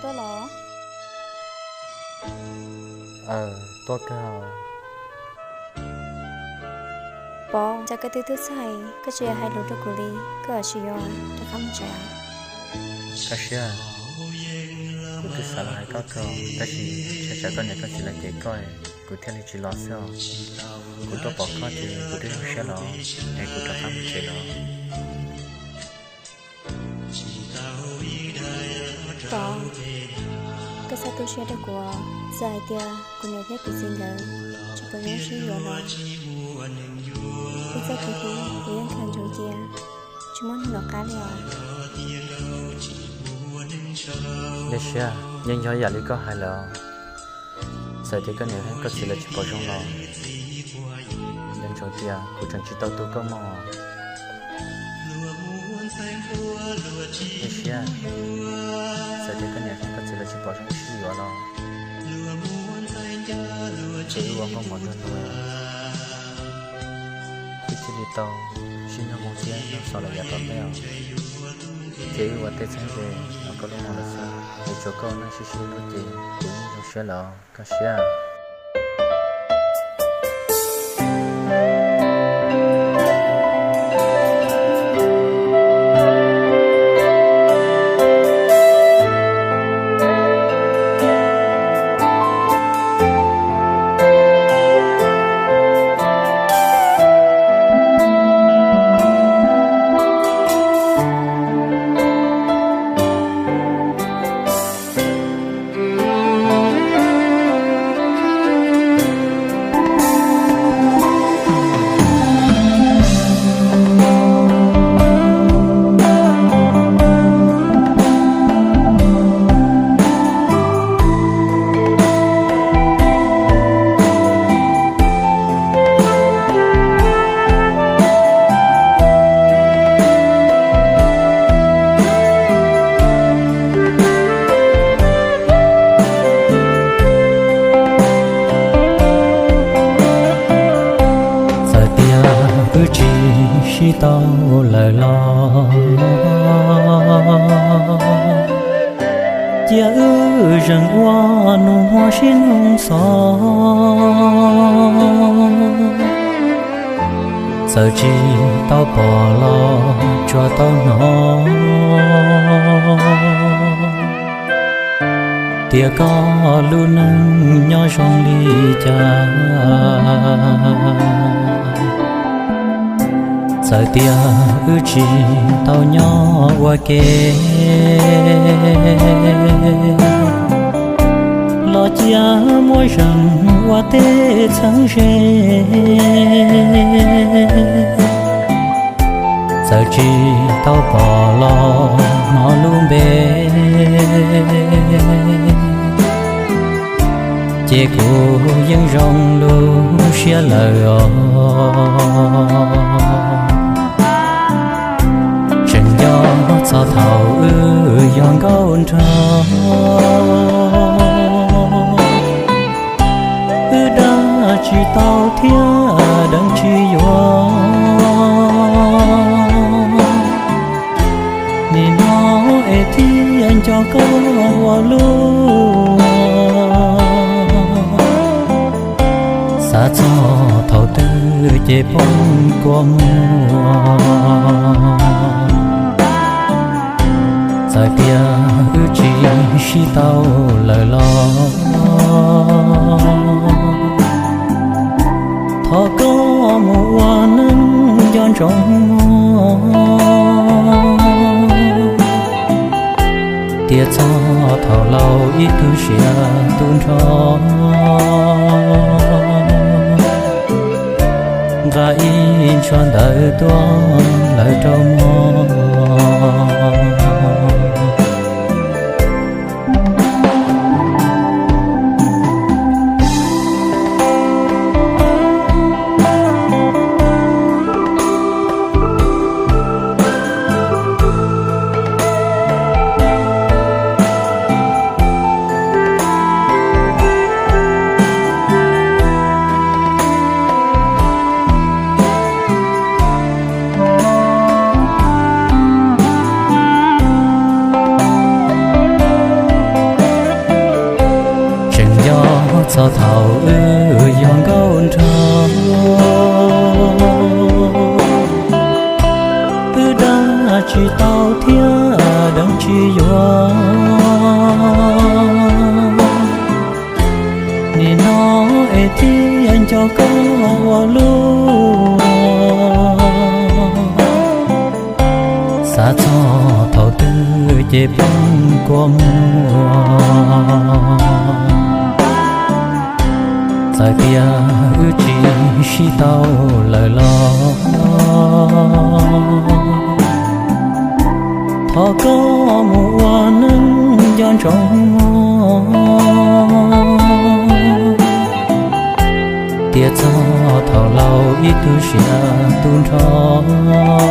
Tuaj los? Aw, tuaj kawg. Pov, cas koj twb tuaj txog, koj tsis hais lus rau kuv li, koj ua cas yuav rov qab mus tsev? Koj siab, kuv twb xav los hais koj kawg, tab sis tsam koj niam koj txiv lawv cem koj, kuv thiaj li tsis los xwb os. Kuv tuaj pom koj ces kuv twb zoo siab los, es kuv rov qab mus tsev los. Pov, koj txhob tu siab rau kuv, txawm hais tias kuv niam thiab kuv txiv nkawd tsis pom zoo sib yuav los, ib txoj kev hlub kuv yeej khaws ntsoov cia, tsis muab hnub los qab li os. Dej Siab, yeej yog yam li koj hais lawm. Txawm tias koj niam thiab koj txiv lawv tsis pom zoo los, yeej ntsoov tias kuv tseem tsis tau tu koj mog. Dej Siab, txawm tias koj niam thiab koj txiv lawv tsis pom zoo sib yuav los, ces wb ua nkauj muam nraug nus, wb thiaj li tau sib nrog mus thiab nrog xaus lawm yav tom ntej os. Ces wb ua tej txheeb ze los koj lub moo lawm xwb, es tsuas koj ua neej sib sib hlub ces kuv yeej zoo siab lawm, koj siab. Txawm tias wb tsis sib tau lawm los, cia wb zeem ua nus muag sib nug xov. Txawm tsis tau pom los tsuas tau hnov tias koj lub neej nyob zoo li cas. Txawm tias wb tsis tau nyob ua ke, los cia muab zeem ua tej txheeb ze. Txawm tsis tau pom los hnov lub npe, ces kuv yeej zoo lub siab lawm os. Tseem nco txog thaum wb yog nkauj nraug, wb dab tsis tau thiab deev tsis yuav. Nim no es thiaj nco koj ua luaj, xav txog thaum twg ces poob kua muag. Txawm tias wb tsis sib tau lawm los, thov koj mus ua neej nco ntsoov mog. Tiam txog thaum laus ib tug siav tu nrho, nqa ib ntshua ntawv tuaj lawv rau mog. Tsis tau thiab deev tsis yuav, nim no es thiaj nco koj ua luaj. Xav txog thaum twg ces poob kua muag, txawm tias wb tsis sib tau lawm los thov koj mus ua neej nco ntsoov, tias txog thaum laus ib tug siav tu nrho.